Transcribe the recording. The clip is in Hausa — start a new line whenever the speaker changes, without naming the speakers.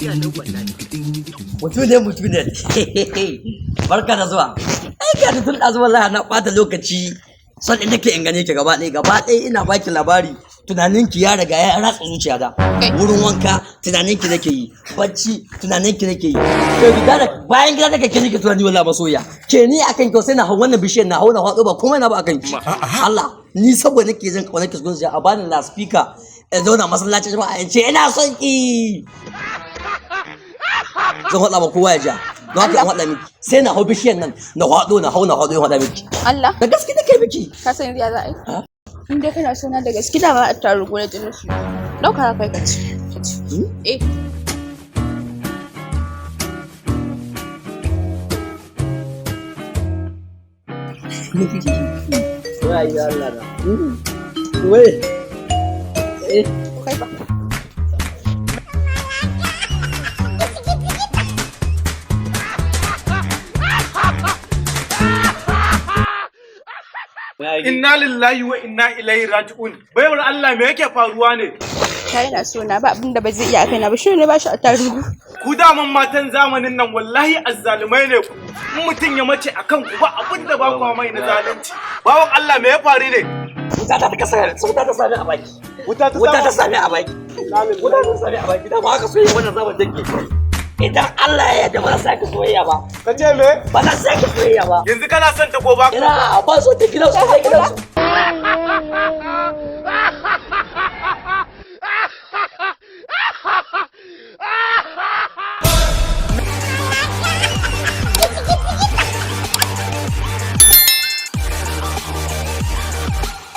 Lafiya lau wallahi. Mutum ne, mutum ne. Barka da zuwa. Ai ga tun ɗazu wallahi na ɓata lokaci. Son ɗin nake in gane ki gaba ɗaya, gaba ɗaya ina baki labari. Tunaninki ya riga ya ratsa zuciyata. Wurin wanka tunaninki nake yi, bacci tunaninki nake yi. Ke gida da bayan gida nake ke nake tunani wallahi masoya. Ke ni akan ki sai na hau wannan bishiyar, na hau na hau ba komai na ba akan ki. Allah ni saboda nake jin kaunar ki zuciya a bani la speaker in zauna masallacin jama'a in ce ina son ki. Zan faɗa ma kowa ya ja. Don haka in faɗa miki sai na hau bishiyar nan na hwaɗo, na hau na hwaɗo in faɗa miki.
Allah.
Da gaske nake miki.
Ka san yanzu ya za a yi? In dai kana so na da gaske, da ba a tarugu na jinin su. Ɗauka kai ka ci. Ka ci. Eh.
Wai Allah na. Wai. Eh.
Kai ba.
Inna lillahi wa inna ilaihi raji'un. Baiwar Allah, me yake faruwa ne?
Ta yana so na, ba abin da ba zai iya a kaina ba, shi ne ba shi a tarugu.
Ku daman matan zamanin nan wallahi azzalumai ne ku. In mutum ya mace akan ku, ba abin da ba ku mai na zalunci. Bawan Allah, me ya faru ne?
Wuta ta kasa, wuta ta sami a baki.
Wuta ta
Wuta ta sami a baki. Wuta ta sami a baki. Dama haka soyayya wannan zaman take. Idan Allah ya yarda ba za sake soyayya ba.
Ka ce me?
Ba za sake soyayya ba.
Yanzu kana son ta ko ba?
Ina ba so ta gidansu, ta gidansu.